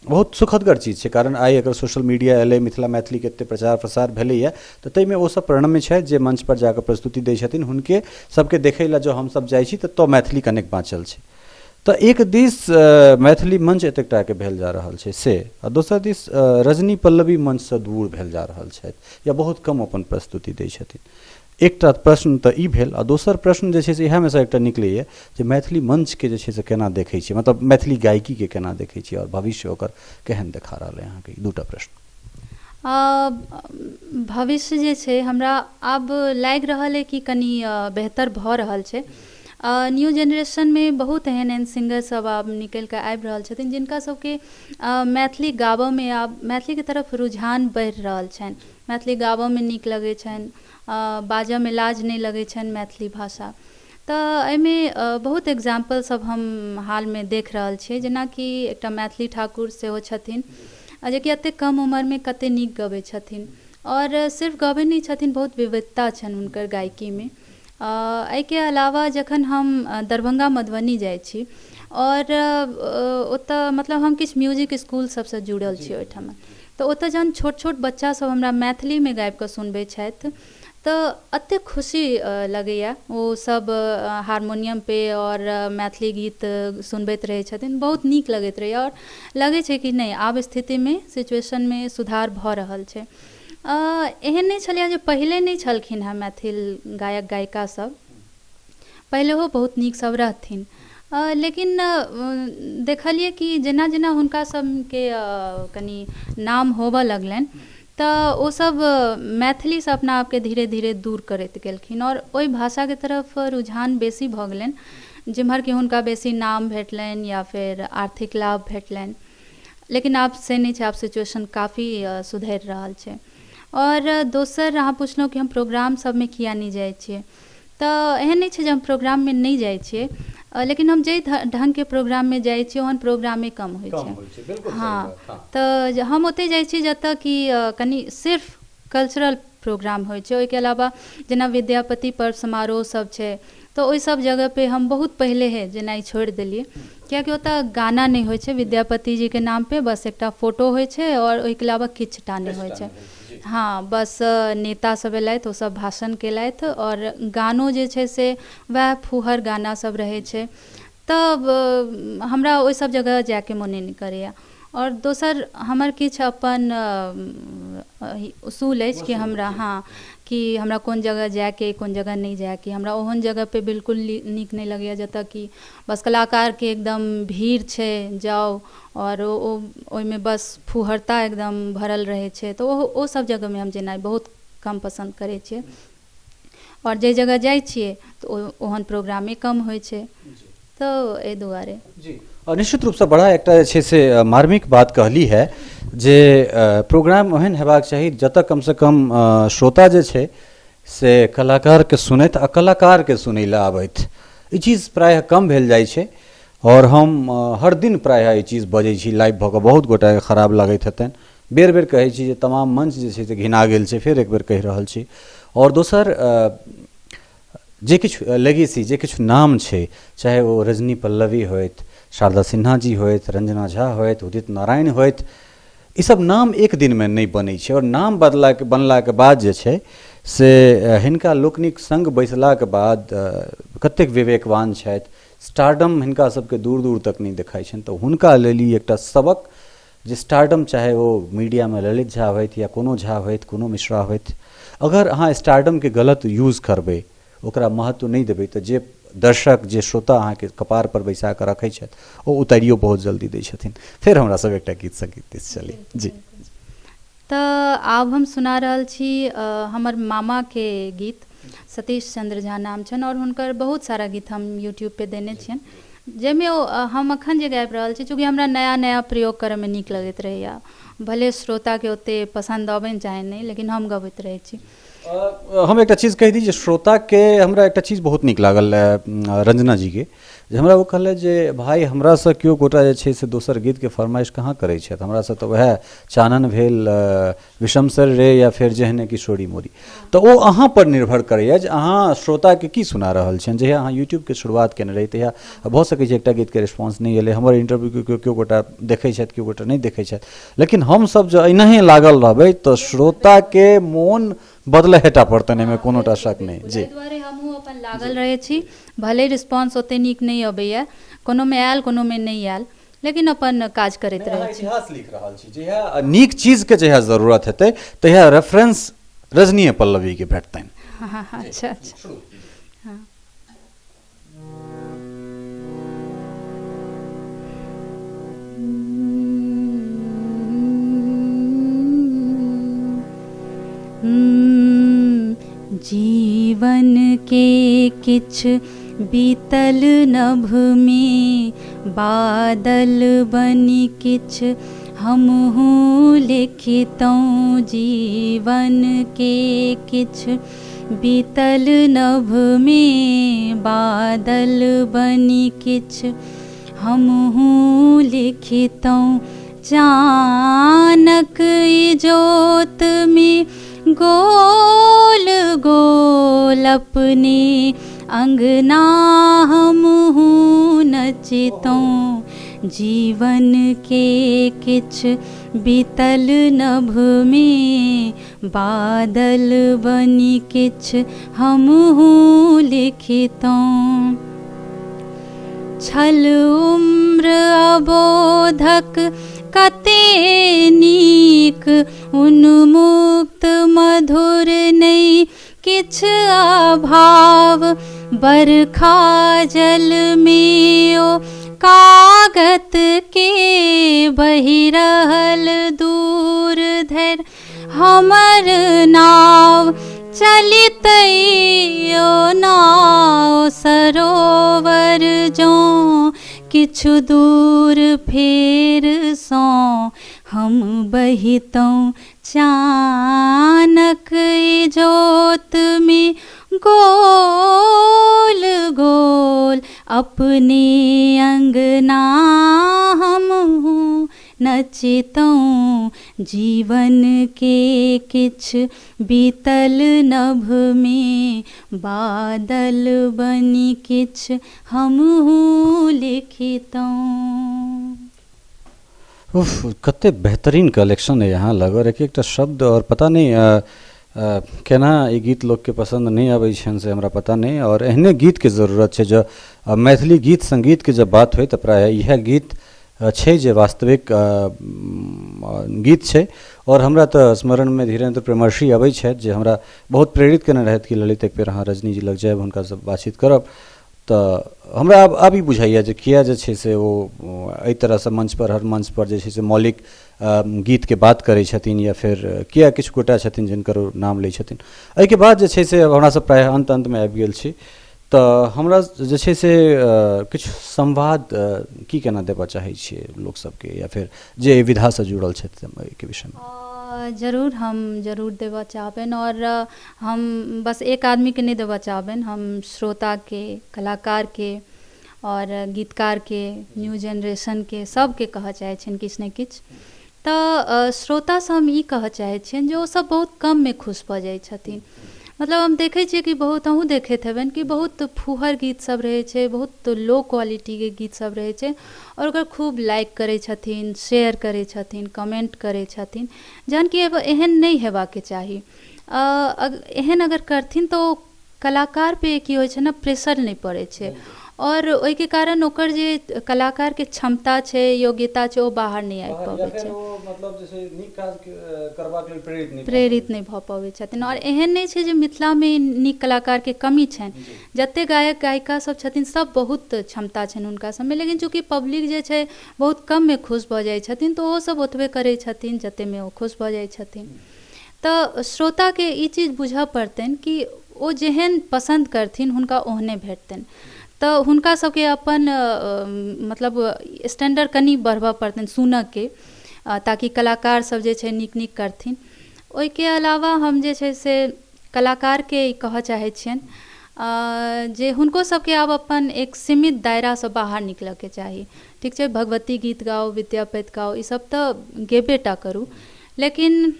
बहुत सुखदगर चीज छै, कारण आइ अगर सोशल मीडिया एलै, मिथिला मैथिलीके एतेक प्रचार प्रसार भेलैए तऽ ताहिमे ओसभ प्रणम्य छथि जे मञ्चपर जा कऽ प्रस्तुति दै छथिन, हुनके सभके देखै लए जँ हमसभ जाइ छी तऽ मैथिली कनेक बाँचल छै। तऽ एक दिस मैथिली मञ्च एतेक टाके भेल जा रहल छै से, आ दोसर दिस रजनी पल्लवी मञ्चसँ दूर भेल जा रहल छथि या बहुत कम अपन प्रस्तुति दै छथिन। एकटा प्रश्न तऽ ई भेल आ दोसर प्रश्न जे छै से इएहमे सँ एकटा निकलैए जे मैथिली मञ्चके जे छै से केना देखै छियै, मतलब मैथिली गायकीके केना देखै छियै आओर भविष्य ओकर केहन देखा रहल अइ अहाँके? ई दूटा प्रश्न। भविष्य जे छै हमरा आब लागि रहल अइ कि कनि बेहतर भऽ रहल छै। न्यू जेनरेशनमे बहुत एहन एहन सिंगर सब आब निकलि कऽ आबि रहल छथिन जिनका सबके मैथिली गाबऽमे आब मैथिलीके तरफ रुझान बढ़ि रहल छनि। मैथिली गाबऽमे नीक लगै छनि, बाजऽमे लाज नहि लगै छनि मैथिली भाषा। तऽ एहिमे बहुत एग्जाम्पल सब हम हालमे देख रहल छियै, जेनाकि एकटा मैथिली ठाकुर सेहो छथिन जेकि एतेक कम उमरमे कतेक नीक गबै छथिन आओर सिर्फ गबै नहि छथिन, बहुत विविधता छनि हुनकर गायकीमे। एहिके अलावा जखन हम दरभंगा मधुबनी जाइ छी आओर ओतऽ मतलब हम किछु म्यूजिक इसकुल सबसँ जुड़ल छी ओहिठाम, तऽ ओतऽ जहन छोट छोट बच्चा सब हमरा मैथिलीमे गाबिकऽ सुनबै छथि तऽ एतेक खुशी लगैए। ओ सब हारमोनियमपर आओर मैथिली गीत सुनबैत रहै छथिन, बहुत नीक लगैत रहैए आओर लगै छै कि नहि आब स्थितिमे सिचुएशनमे सुधार भऽ रहल छै। एहन नहि छलैए जे पहिले नहि छलखिन हेँ मैथिल गायक गायिका सब, पहिलहो बहुत नीक सब रहथिन, लेकिन देखलियै कि जेना जेना हुनका सबके कनि नाम होबऽ लगलनि तऽ ओसब मैथिलीसँ अपना आपके धीरे धीरे दूर करैत गेलखिन आओर ओहि भाषाके तरफ रुझान बेसी भऽ गेलनि जेम्हर कि हुनका बेसी नाम भेटलनि या फेर आर्थिक लाभ भेटलनि। लेकिन आब से नहि छै, आब सिचुएशन काफी सुधरि रहल छै। आओर दोसर अहाँ पुछलहुँ कि हम प्रोग्राम सबमे किया नहि जाइ छियै, तऽ एहन नहि छै जे हम प्रोग्राममे नहि जाइ छियै, लेकिन हम जाहि ढङ्गके प्रोग्राममे जाइ छियै ओहन प्रोग्रामे कम होइ छै। हँ, तऽ हम ओतहि जाइ छियै जतऽ कि कनि सिर्फ कल्चरल प्रोग्राम होइ छै। ओहिके अलावा जेना विद्यापति पर्व समारोह सब छै तऽ ओहि सब जगहपर हम बहुत पहिलेहे जेनाइ छोड़ि देलियै, कियाकि ओतऽ गाना नहि होइ छै विद्यापति जीके नामपर, बस एकटा फोटो होइ छै आओर ओहिके अलावा किछु टा नहि होइ छै। हँ, बस नेता सब एलथि, ओसब भाषण केलथि, आओर गानो जे छै से वएह फूहर गाना सब रहै छै। तब हमरा ओहि सब जगह जाइके मोने नहि करैए। आओर दोसर हमर किछु अपन उसूल अछि कि हमरा, हँ, कि हमरा कोन जगह जाइके, कोन जगह नहि जाइके। हमरा ओहन जगहपर बिल्कुल नीक नहि लगैए जतऽ कि बस कलाकारके एकदम भीड़ छै, जाउ आओर ओ ओहिमे बस फूहड़ता एकदम भरल रहै छै। तऽ ओ सब जगहमे हम जेनाइ बहुत कम पसन्द करै छियै, आओर जाहि जगह जाइ छियै तऽ ओहन प्रोग्रामे कम होइ छै, तऽ एहि दुआरे। जी, निश्चित रूपसँ बड़ा एकटा जे छै से मार्मिक बात कहली है जे प्रोग्राम ओहन हेबाक चाही जतऽ कमसँ कम श्रोता जे छै से कलाकारके सुनथि आ कलाकारके सुनै लए आबथि। ई चीज प्रायः कम भेल जाइ छै, आओर हम हर दिन प्रायः ई चीज बजै छी लाइव भऽ कऽ, बहुत गोटाके खराब लगैत हेतनि, बेर बेर कहै छी जे तमाम मंच जे छै से घिना गेल छै, फेर एक बेर कहि रहल छी। आओर दोसर जे किछु लेगेसी, जे किछु नाम छै, चाहे ओ रजनी पल्लवी होथि, शारदा सिन्हा जी होथि, रंजना झा होथि, उदित नारायण होथि, ई सब नाम एक दिनमे नहि बनै छै। आओर नाम बदलाके बनलाके बाद जे छै से हिनका लोकनिक सङ्ग बैसलाके बाद कतेक विवेकवान छथि, स्टारडम हिनका सबके दूर दूर तक नहि देखाइ छनि, तऽ हुनका लेल ई एकटा सबक जे स्टारडम, चाहे ओ मीडियामे ललित झा होथि या कोनो झा होथि, कोनो मिश्रा होथि, अगर अहाँ स्टारडमके गलत यूज करबै, ओकरा महत्व नहि देबै, तऽ जे दर्शक, जे श्रोता अहाँके कपारपर बैसा कऽ रखै छथि ओ उतारियो बहुत जल्दी दै छथिन। फेर हमरा सब एकटा गीत सङ्गीत दिस चली। जी, तऽ आब हम सुना रहल छी हमर मामाके गीत, सतीश चंद्र झा नाम छनि, आओर हुनकर बहुत सारा गीत हम यूट्यूबपर देने छियनि, जाहिमे ओ हम एखन जे गाबि रहल छी, चूँकि हमरा नया नया प्रयोग करैमे नीक लगैत रहैए, भले श्रोताके ओतेक पसन्द अबनि चाहे नहि, लेकिन हम गबैत रहै छी। हम एकटा चीज कहि दी जे श्रोताके हमरा एकटा चीज बहुत नीक लागल रंजना जीके, जे हमरा ओ कहलथि जे भाइ हमरासँ केओ गोटा जे छै से दोसर गीतके फरमाइश कहाँ करै छथि, हमरासँ तऽ वएह चानन भेल, विषमसर रे, या फेर जेहने किशोरी मोरी। तऽ ओ अहाँ पर निर्भर करैए जे अहाँ श्रोताके की सुना रहल छियनि। जहिया अहाँ यूट्यूबके शुरुआत केने रही तहिया भऽ सकै छै एकटा गीतके रिस्पॉन्स नहि एलै, हमर इंटरव्यूके केओ गोटा देखै छथि, केओ गोटा नहि देखै छथि, लेकिन हमसभ जँ एनाहे लागल रहबै तऽ श्रोताके मोन बदलहेटा पड़तनि, एहिमे कोनो टा शक नहि। जी, एहि दुआरे हमहूँ अपन लागल रहै छी, भले रिस्पॉन्स ओते नीक नहि अबैए, कोनोमे आयल कोनोमे नहि आयल, लेकिन अपन काज करैत रहै छी। इतिहास लिख रहल छी, जहिया नीक चीजके जहिया जरूरत हेतै तहिया रेफरेंस रजनीय पल्लवीके भेटतनि। अच्छा अच्छा, हँ। जीवन के किछु बीतल नभमे बादल बनि किछु हमहूँ लिखितहुँ, जीवन के किछु बीतल नभमे बादल बनि किछु हमहूँ लिखितहुँ, चानक इजोतमे गोल गोल अपने अंगना हमहूँ नचितहुँ, जीवन के किछु बीतल नभमे बादल बनि किछु हमहूँ लिखितहुँ, छल उम्र अबोधक कते नीक उन्मुक्त मधुर नहि किछु अभाव, बरखा जलमे ओ कागत के बहि रहल दूर धरि हमर नाव, चलितै ओ नाव सरोवर जँ किछु दूर फेरसँ हम बहितहुँ, चानक इजोतमे गोल गोल अपने अंगना हमहूँ नचितहुँ। जीवनके किछु बीतल नभमे, बादल बनि किछु हमहूँ लिखितहुँ। उफ, कते बेहतरीन कलेक्शन अइ अहाँ लग, आओर एक एकटा शब्द, आओर पता नहि केना ई गीत लोकके पसन्द नहि अबै छनि से हमरा पता नहि। आओर एहने गीतके जरूरत छै। जँ मैथिली गीत सङ्गीतके जँ बात होइ तऽ प्रायः इएह गीत छै जे वास्तविक गीत छै। आओर हमरा तऽ स्मरणमे धीरेन्द्र प्रेमर्षि अबै छथि, जे हमरा बहुत प्रेरित केने रहथि कि ललित एक बेर अहाँ रजनी जी लग जायब, हुनकासँ बातचीत करब। तऽ हमरा आब ई बुझाइए जे किए जे छै से ओ एहि तरहसँ मञ्चपर, हर मञ्चपर जे छै से मौलिक गीतके बात करै छथिन, या फेर किए किछु गोटा छथिन जिनकर ओ नाम लै छथिन। एहिके बाद जे छै से हमरा सब प्रायः अन्त अन्तमे आबि गेल छी, तऽ हमरा जे छै से किछु संवाद की केना देबऽ चाहै छियै लोकसभके, या फेर जे एहि विधासँ जुड़ल छथि एहिके विषयमे? जरूर, हम जरूर देबऽ चाहबनि। आओर हम बस एक आदमीके नहि देबऽ चाहबनि, हम श्रोताके, कलाकारके आओर गीतकारके, न्यू जेनरेशनके, सबके कहऽ चाहै छियनि किछु ने किछु। तऽ श्रोतासँ हम ई कहऽ चाहै छियनि जे ओसब बहुत कममे खुश भऽ जाइ छथिन। मतलब हम देखै छियै कि बहुत, अहूँ देखैत हेबनि कि बहुत फूहर गीत सब रहै छै, बहुत लो क्वालिटीके गीत सब रहै छै, आओर ओकर खूब लाइक करै छथिन, शेयर करै छथिन, कमेन्ट करै छथिन, जहन कि एहन नहि हेबाके चाही। एहन अगर करथिन तऽ ओ कलाकार पे की होइ छै ने, प्रेशर नहि पड़ै छै, आओर ओहिके कारण ओकर जे कलाकारके क्षमता छै, योग्यता छै, ओ बाहर नहि आबि पबै छै। मतलब जे छै नीक काज करबाक लेल प्रेरित नहि प्रेरित नहि भऽ पबै छथिन। आओर एहन नहि छै जे मिथिलामे नीक कलाकारके कमी छनि, जते गायक गायिका सब छथिन सब बहुत क्षमता छनि हुनका सबमे, लेकिन चूँकि पब्लिक जे छै बहुत कममे खुश भऽ जाइ छथिन, तऽ ओहो सब ओतबे करै छथिन जतेमे ओ खुश भऽ जाइ छथिन। तऽ श्रोताके ई चीज बुझऽ पड़तनि कि ओ जेहन पसन्द करथिन हुनका ओहने भेटतनि। तऽ हुनका सबके अपन मतलब स्टैण्डर्ड कनि बढ़बऽ पड़तनि सुनऽके, ताकि कलाकार सब जे छै नीक नीक करथिन। ओहिके अलावा हम जे छै से कलाकारके ई कहऽ चाहै छियनि जे हुनको सबके आब अपन एक सीमित दायरासँ बाहर निकलऽके चाही। ठीक छै, भगवती गीत गाउ, विद्यापति गाउ, ई सब तऽ गेबे टा करू, लेकिन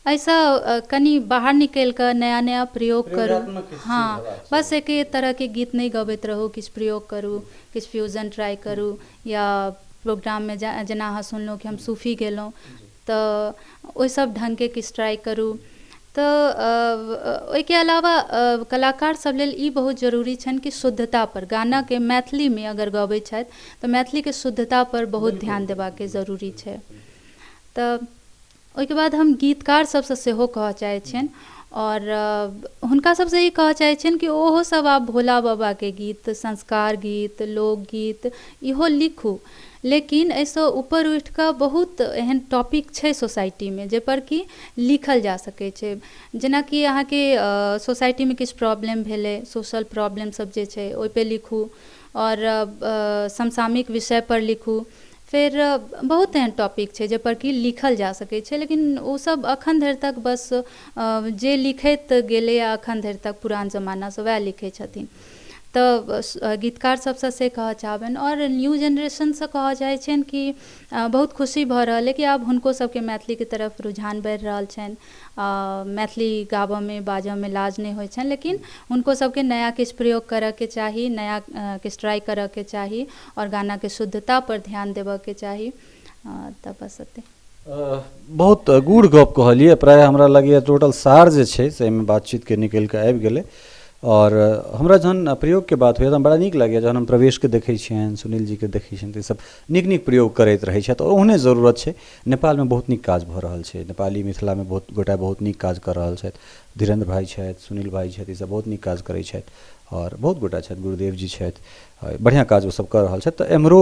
एहिसँ कनि बाहर निकलि कऽ नया नया प्रयोग करू। हँ, बस एके तरहके गीत नहि गबैत रहू, किछु प्रयोग करू, किछु फ्यूजन ट्राइ करू, या प्रोग्राममे जेना अहाँ सुनलहुँ कि हम सूफी गेलहुँ, तऽ ओहि सब ढङ्गके किछु ट्राइ करू। तऽ ओहिके अलावा कलाकार सब लेल ई बहुत जरूरी छनि कि शुद्धतापर गानाके, मैथिलीमे अगर गबै छथि तऽ मैथिलीके शुद्धतापर बहुत ध्यान देबाके जरूरी छै। तऽ ओहिके बाद हम गीतकार सबसँ सेहो कहऽ चाहै छियनि, आओर हुनका सबसँ ई कहऽ चाहै छियनि कि ओहो सब आब भोला बाबाके गीत, संस्कार गीत, लोकगीत इहो लिखू, लेकिन एहिसँ ऊपर उठिकऽ बहुत एहन टॉपिक छै सोसाइटीमे जाहिपर कि लिखल जा सकै छै। जेनाकि अहाँके सोसाइटीमे किछु प्रॉब्लम भेलै, सोशल प्रॉब्लम सब जे छै ओहिपर लिखू, आओर समसामयिक विषयपर लिखू। फेर बहुत एहन टॉपिक छै जाहिपर कि लिखल जा सकै छै, लेकिन ओसब एखन धरि तक बस जे लिखैत गेलैए एखन धरि तक पुरान जमानासँ वएह लिखै छथिन। तऽ गीतकार सबसँ से कहऽ चाहबनि। आओर न्यू जेनरेशनसँ कहऽ चाहै छियनि कि बहुत खुशी भऽ रहल अइ कि आब हुनको सबके मैथिलीके तरफ रुझान बढ़ि रहल छनि, मैथिली गाबऽमे बाजऽमे लाज नहि होइ छनि, लेकिन हुनको सबके नया किछु प्रयोग करऽके चाही, नया किछु ट्राइ करऽके चाही, आओर गानाके शुद्धतापर ध्यान देबऽके चाही। तऽ बस एते। बहुत गूढ़ गप कहलियै। प्रायः हमरा लगैए टोटल सार जे छै से एहिमे बातचीतके निकलि कऽ आबि गेलै। आओर हमरा जहन प्रयोगके बात होइए तऽ बड़ा नीक लगैए जहन हम प्रवेशके देखै छियनि, सुनील जीके देखै छियनि, तऽ ईसब नीक नीक प्रयोग करैत रहै छथि, आओर ओहने जरूरत छै। नेपालमे बहुत नीक काज भऽ रहल छै, नेपाली मिथिलामे बहुत गोटा बहुत नीक काज कऽ रहल छथि। धीरेन्द्र भाइ छथि, सुनील भाइ छथि, ईसब बहुत नीक काज करै छथि, आओर बहुत गोटा छथि, गुरुदेव जी छथि, बढ़िआँ काज ओसब कऽ रहल छथि। तऽ एम्हरो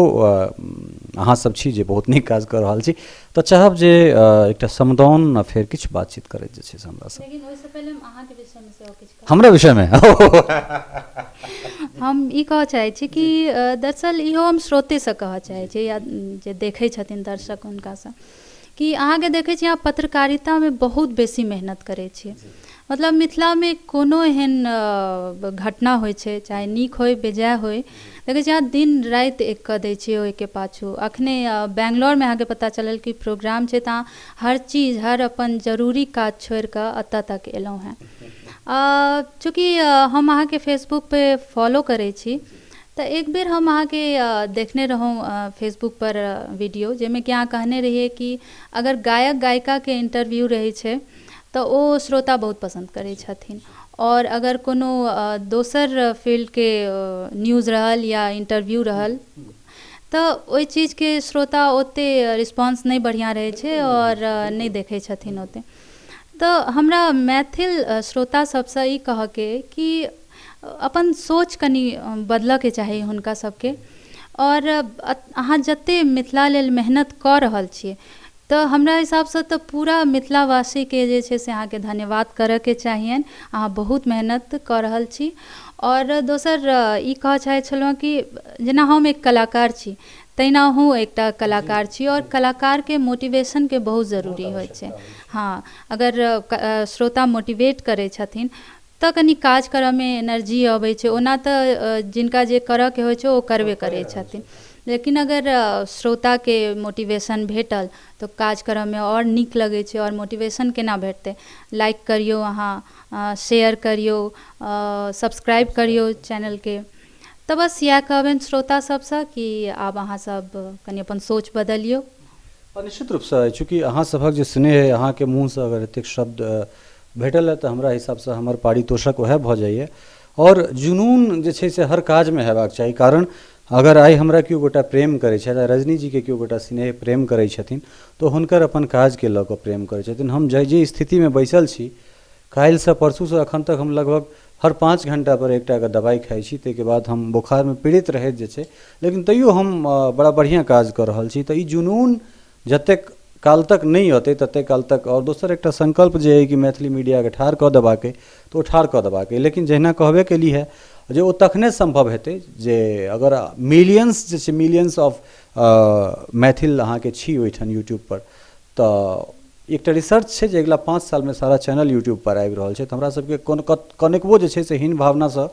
अहाँसब छी जे बहुत नीक काज कऽ रहल छी, तऽ चाहब जे एकटा समदाउन आ फेर किछु बातचीत करैत जे छै से हमरासँ। लेकिन ओहिसँ पहिले हम अहाँके विषयमे सेहो किछु कहब। हमरा विषयमे? हम ई कहऽ चाहै छी कि दरअसल इहो हम श्रोतेसँ कहऽ चाहै छी, या जे देखै छथिन दर्शक हुनकासँ, कि अहाँके देखै छी अहाँ पत्रकारितामे बहुत बेसी मेहनत करै छी। मतलब मिथिलामे कोनो एहन घटना होइ छै, चाहे नीक होइ बेजाय होइ, देखै छियै अहाँ दिन राति एक कऽ दै छियै ओहिके पाछू। अखने बैंगलोरमे अहाँके पता चलल कि प्रोग्राम छै, तऽ अहाँ हर चीज हर अपन जरूरी काज छोड़िकऽ एतऽ तक एलहुँ हेँ। चूँकि हम अहाँके फेसबुक पे फॉलो करै छी, तऽ एक बेर हम अहाँके देखने रहौँ फेसबुक पर वीडियो, जाहिमे कि अहाँ कहने रहियै कि अगर गायक गायिकाके इंटरव्यू रहै छै तऽ ओ श्रोता बहुत पसन्द करै छथिन, आओर अगर कोनो दोसर फील्डके न्यूज रहल या इंटरव्यू रहल तऽ ओहि चीजके श्रोता ओते रिस्पॉन्स नहि बढ़िआँ रहै छै आओर नहि देखै छथिन ओते। तऽ हमरा मैथिल श्रोता सबसँ ई कहऽके अइ कि अपन सोच कनि बदलऽके चाही हुनका सबके, आओर अहाँ जते मिथिला लेल मेहनत कऽ रहल छियै तऽ हमरा हिसाबसँ तऽ पूरा मिथिलावासीके जे छै से अहाँके धन्यवाद करऽके चाहियनि। अहाँ बहुत मेहनत कऽ रहल छी। आओर दोसर ई कहऽ चाहै छलहुँ कि जेना हम एक कलाकार छी तहिना अहूँ एकटा कलाकार छी, आओर कलाकारके मोटिवेशनके बहुत जरूरी होइ छै। हँ, अगर श्रोता मोटिवेट करै छथिन तऽ कनि काज करऽमे एनर्जी अबै छै। ओना तऽ जिनका जे करऽके होइ छै ओ करबे करै छथिन, लेकिन अगर श्रोताके मोटिवेशन भेटल तऽ काज करऽमे आओर नीक लगै छै। आओर मोटिवेशन केना भेटतै? लाइक करियौ, अहाँ शेयर करियौ, सब्सक्राइब करियौ चैनलके। तऽ बस इएह कहबनि श्रोता सबसँ कि आब अहाँ सब कनि अपन सोच बदलियौ। निश्चित रूपसँ, चूँकि अहाँ सभक जे स्नेह अइ, अहाँके मुँहसँ अगर एतेक शब्द भेटल हँ तऽ हमरा हिसाबसँ हमर पारितोषक वएह भऽ जाइए। आओर जुनून जे छै से हर काजमे हेबाक चाही, कारण अगर आइ हमरा केओ गोटा प्रेम करै छथि आ रजनीजीके केओ गोटा स्नेह प्रेम करै छथिन तऽ हुनकर अपन काजके लऽ कऽ प्रेम करै छथिन। हम जाहि स्थितिमे बैसल छी, काल्हिसँ परसूसँ एखन तक हम लगभग हर 5 घण्टापर एकटाके दबाइ खाइ छी, ताहिके बाद हम बोखारमे पीड़ित रहैत जे छै, लेकिन तैओ हम बड़ा बढ़िआँ काज कऽ रहल छी। तऽ ई जुनून जतेक काल तक नहि औतै ततेक काल तक, आओर दोसर एकटा संकल्प जे अइ कि मैथिली मीडियाके ठाढ़ कऽ देबाक अइ तऽ ओ ठाढ़ कऽ देबाक अइ, लेकिन जहिना कहबे केली हँ जे ओ तखने सम्भव हेतै जे अगर मिलियंस जे छै, मिलियंस ऑफ मैथिल अहाँके छी ओहिठाम यूट्यूबपर। तऽ एकटा रिसर्च छै जे अगिला 5 सालमे सारा चैनल यूट्यूबपर आबि रहल छै, तऽ हमरा सबके कनिकबो जे छै से हीन भावनासँ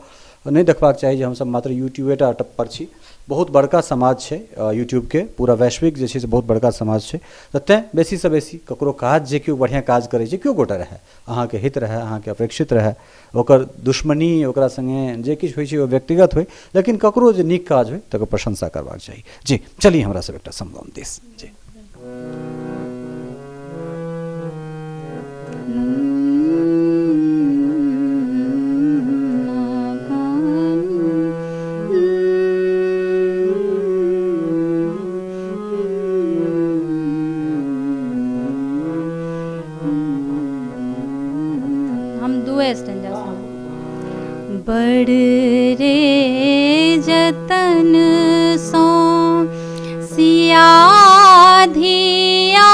नहि देखबाक चाही जे हमसब मात्र यूट्यूबेटा पर छी। बहुत बड़का समाज छै यूट्यूबके, पूरा वैश्विक जे छै से बहुत बड़का समाज छै। तऽ तैँ बेसीसँ बेसी ककरो काज जे केओ बढ़िआँ काज करै छै, केओ गोटा रहए, अहाँके हित रहए, अहाँके अपेक्षित रहए, ओकर दुश्मनी ओकरा सङ्गे जे किछु होइ छै ओ व्यक्तिगत होइ, लेकिन ककरो जे नीक काज होइ तकर प्रशंसा करबाक चाही। जी चलिए हमरा सब एकटा समदाउन दिस। जी हम दुए स्टेंजा सुनब। बड़ रे जतन सो सिया धिया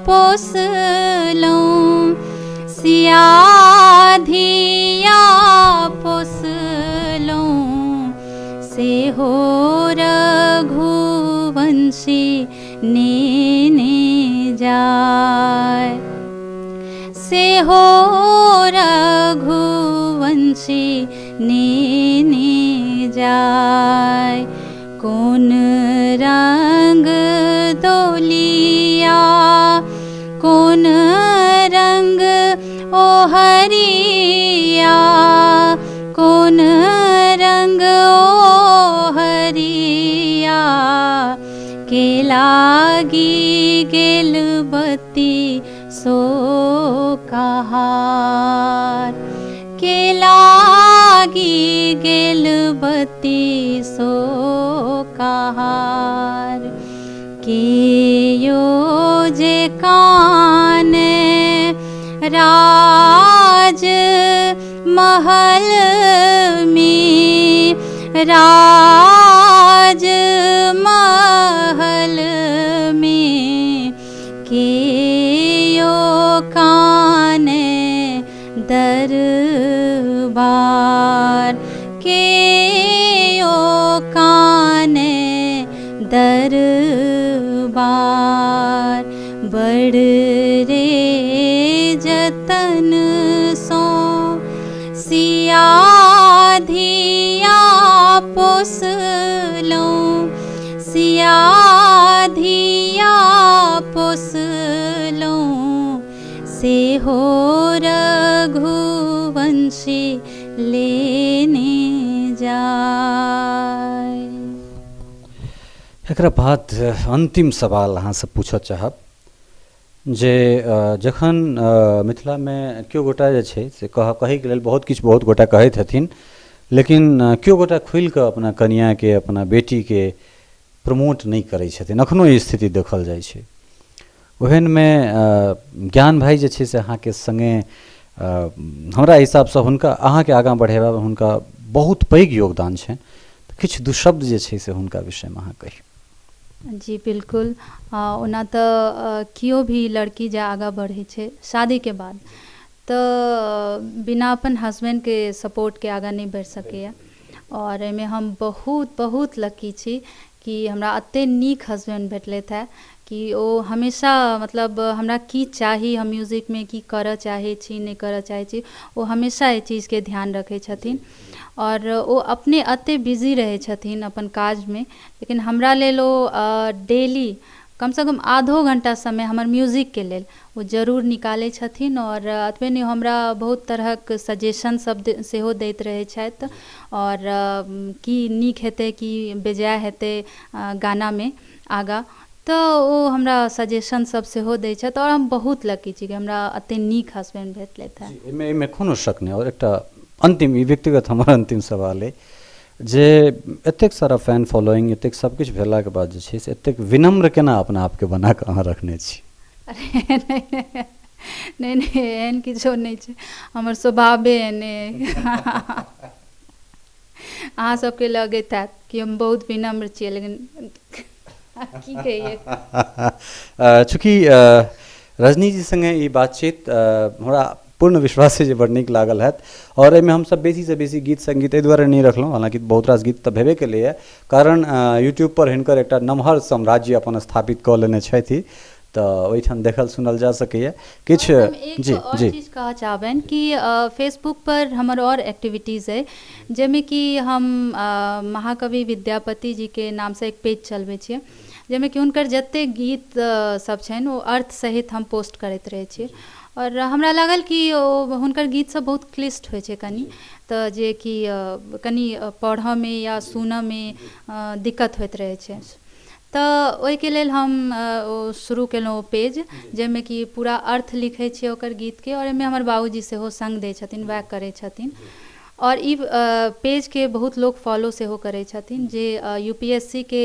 पोसलहुँ, सिया धिया पोसलहुँ, सेहो रघुवंशी नेने जाय, सेहो रघुवंशी नेने जाय। कोन रंग डोलिया, कोन रंग ओ हरिया, कोन रंग ओ हरिया, के लागी गेल बत्ती सो कहार, के लागी गेल बत्ती सो कहार। के यो जे काने राज महल में, राज महल में, के यो काने दरबार, के यो काने दरबार। बड़ रे जतन सो सिया धिया पोसलहुँ, सिया धिया पोसलहुँ, सेहो रघुवंशी लेने जाय। एकरा बाद अन्तिम सवाल अहाँसँ पूछऽ चाहब जे जखन मिथिलामे केओ गोटा जे छै से कहैके लेल बहुत किछु बहुत गोटा कहैत हेथिन, लेकिन केओ गोटा खुलिकऽ अपना कनिआँके, अपना बेटीके प्रमोट नहि करै छथिन, एखनो ई स्थिति देखल जाइ छै। ओहनमे ज्ञान भाइ जे छै से अहाँके सङ्गे हमरा हिसाबसँ हुनका अहाँके आगाँ बढ़ेबामे हुनका बहुत पैघ योगदान छनि, तऽ किछु दू शब्द जे छै से हुनका विषयमे अहाँ कहियौ। जी बिल्कुल। ओना तऽ केओ भी लड़की जे आगाँ बढ़ै छै शादीके बाद तऽ बिना अपन हसबैंडके सपोर्टके आगाँ नहि बढ़ि सकैए, आओर एहिमे हम बहुत बहुत लकी छी कि हमरा एतेक नीक हसबैंड भेटलथि हेँ कि ओ हमेशा मतलब हमरा की चाही, हम म्यूजिकमे की करऽ चाहै छी, नहि करऽ चाहै छी, ओ हमेशा एहि चीजके ध्यान रखै छथिन। आओर ओ अपने एतेक बिजी रहै छथिन अपन काजमे, लेकिन हमरा लेल ओ डेली कमसँ कम आधो घण्टा समय हमर म्यूजिकके लेल ओ जरूर निकालै छथिन। आओर एतबे नहि, हमरा बहुत तरहक सजेशन सब सेहो दैत रहै छथि, आओर की नीक हेतै, की बेजाय हेतै गानामे आगाँ, तऽ ओ हमरा सजेशन सब सेहो दै छथि। आओर हम बहुत लकी छी कि हमरा एतेक नीक हसबैंड भेटलथि हेँ। एहिमे कोनो शक नहि। आओर एकटा अन्तिम, ई व्यक्तिगत हमर अन्तिम सवाल अइ जे एतेक सारा फैन फॉलोइंग, एतेक सब किछु भेलाके बाद जे छै से एतेक विनम्र केना अपना आपके बना कऽ अहाँ रखने छी? अरे नहि नहि नहि, एहन किछो नहि छै, हमर स्वभावे एहने अइ। अहाँ सबके लगैत हैत कि हम बहुत विनम्र छियै, लेकिन की कहियै। चूँकि रजनी जी सङ्गे ई बातचीत हमरा पूर्ण विश्वास छै जे बड़ नीक लागल हैत, आओर एहिमे हमसब बेसीसँ बेसी गीत सङ्गीत एहि दुआरे नहि रखलहुँ, हालाँकि बहुत रास गीत तऽ भेबे केलैए, कारण यूट्यूबपर हिनकर एकटा नमहर साम्राज्य अपन स्थापित कऽ लेने छथि, तऽ ओहिठाम देखल सुनल जा सकैए किछु। हम एक जी आओर जी चीज कहऽ चाहबनि कि फेसबुक पर हमर आओर एक्टिविटीज अइ, जाहिमे कि हम महाकवि विद्यापति जीके नामसँ एक पेज चलबै छियै, जाहिमे कि हुनकर जतेक गीत सब छनि ओ अर्थ सहित हम पोस्ट करैत रहै छियै। आओर हमरा लागल कि ओ हुनकर गीत सब बहुत क्लिष्ट होइ छै कनि, तऽ जे कि कनि पढ़ऽमे या सुनऽमे दिक्कत होइत रहै छै, तऽ ओहिके लेल हम ओ शुरू केलहुँ ओ पेज, जाहिमे कि पूरा अर्थ लिखै छियै ओकर गीतके, आओर एहिमे हमर बाबूजी सेहो सङ्ग दै छथिन, वएह करै छथिन। आओर ई पेजके बहुत लोक फॉलो सेहो करै छथिन, जे यू पी एस सी के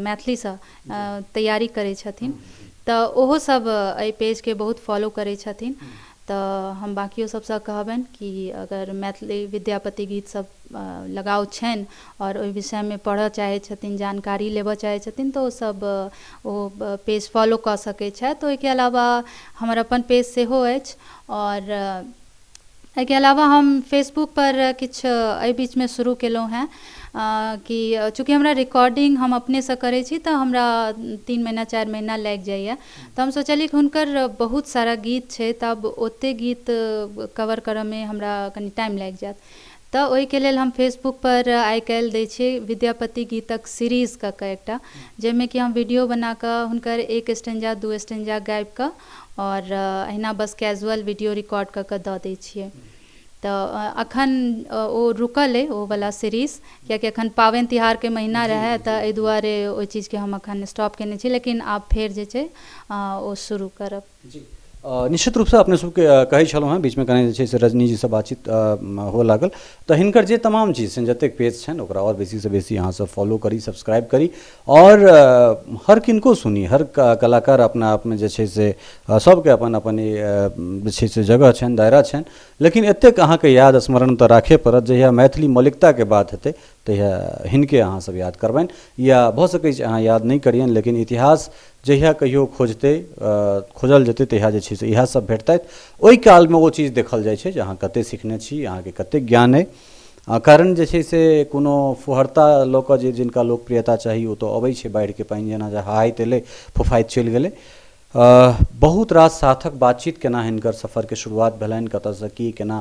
मैथिलीसँ तैयारी करै छथिन, तऽ ओहो सब एहि पेजके बहुत फॉलो करै छथिन। तऽ हम बाँकियो सबसँ कहबनि कि अगर मैथिली विद्यापति गीत सब लगाव छनि आओर ओहि विषयमे पढ़ऽ चाहै छथिन, जानकारी लेबऽ चाहै छथिन, तऽ ओसब ओ पेज फॉलो कऽ सकै छथि। ओहिके अलावा हमर अपन पेज सेहो अछि, आओर एहिके अलावा हम फेसबुकपर किछु एहि बीचमे शुरू केलहुँ हेँ कि चूँकि हमरा रिकॉर्डिंग हम अपनेसँ करै छी तऽ हमरा 3 महीना 4 महीना लागि जाइए, तऽ हम सोचलियै कि हुनकर बहुत सारा गीत छै, तऽ आब ओतेक गीत कवर करऽमे हमरा कनि टाइम लागि जायत, तऽ ओहिके लेल हम फेसबुकपर आइ काल्हि दै छियै विद्यापति गीतक सीरीज कऽ कऽ एकटा, जाहिमे कि हम वीडियो बना कऽ हुनकर एक स्टेंजा 2 स्टेंजा गाबि कऽ आओर अहिना बस कैजुअल वीडियो रिकॉर्ड कऽ कऽ दऽ दै छियै। तऽ अखन ओ रुकल अइ ओ वला सीरीज, कियाकि अखन पाबनि तिहारके महीना रहै, तऽ एहि दुआरे ओहि चीजके हम अखन स्टॉप केने छी, लेकिन आब फेर जे छै ओ शुरू करब। जी निश्चित रूपसँ अपने सबके कहै छलहुँ हेँ, बीचमे कने जे छै से रजनीजीसँ बातचीत हुअ लागल, तऽ हिनकर जे तमाम चीज छनि, जतेक पेज छनि, ओकरा आओर बेसीसँ बेसी अहाँसब फॉलो करी, सब्सक्राइब करी, आओर हर किनको सुनी। हर कलाकार अपना आपमे जे छै से सबके अपन अपन जे छै से जगह छनि, दायरा छनि, लेकिन एतेक अहाँके याद स्मरण तऽ राखै पड़त, जहिया मैथिली मौलिकताके बात हेतै तहिया हिनके अहाँसब याद करबनि, या भऽ सकै छै अहाँ याद नहि करियनि, लेकिन इतिहास जहिया कहियो खोजतै, खोजल जेतै, तहिया जे छै से इएह सब भेटतथि। ओहि कालमे ओ चीज देखल जाइ छै जे अहाँ कतेक सिखने छी, अहाँके कतेक ज्ञान अइ। कारण जे छै से कोनो फुहरता लऽ कऽ जे जिनका लोकप्रियता चाही ओ तऽ अबै छै बाढ़िके पानि जेना जे हहाइत एलै, फुफाइत चलि गेलै। बहुत रास सार्थक बातचीत, केना हिनकर सफरके शुरुआत भेलनि, कतऽसँ की केना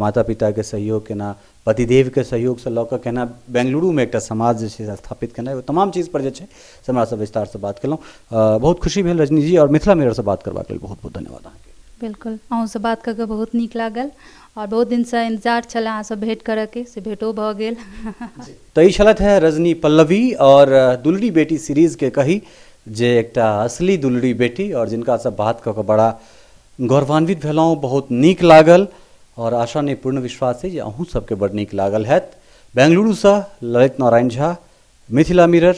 माता पिताके सहयोग, केना पतिदेवके सहयोगसँ लऽ कऽ केना बेंगलुरुमे एकटा समाज जे छै से स्थापित केनाइ, ओ तमाम चीजपर जे छै से हमरासँ विस्तारसँ बात केलहुँ। बहुत खुशी भेल रजनी जी, आओर मिथिला मिररसँ बात करबाक लेल बहुत बहुत धन्यवाद अहाँके। बिल्कुल, अहूँसँ बात कऽ कऽ बहुत नीक लागल आओर बहुत दिनसँ इन्तजार छलए अहाँसँ भेँट करयके, से भेँटो भऽ गेल। तऽ ई छलथि हेँ रजनी पल्लवी आओर दुलरी बेटी सीरीजके कही जे एकटा असली दुलरी बेटी, आओर जिनकासँ बात कऽ कऽ बड़ा गौरवान्वित भेलहुँ, बहुत नीक लागल आओर आशा नहि पूर्ण विश्वास अइ जे अहूँ सबके बड़ नीक लागल हैत। बेंगलुरुसँ ललित नारायण झा, मिथिला मिरर।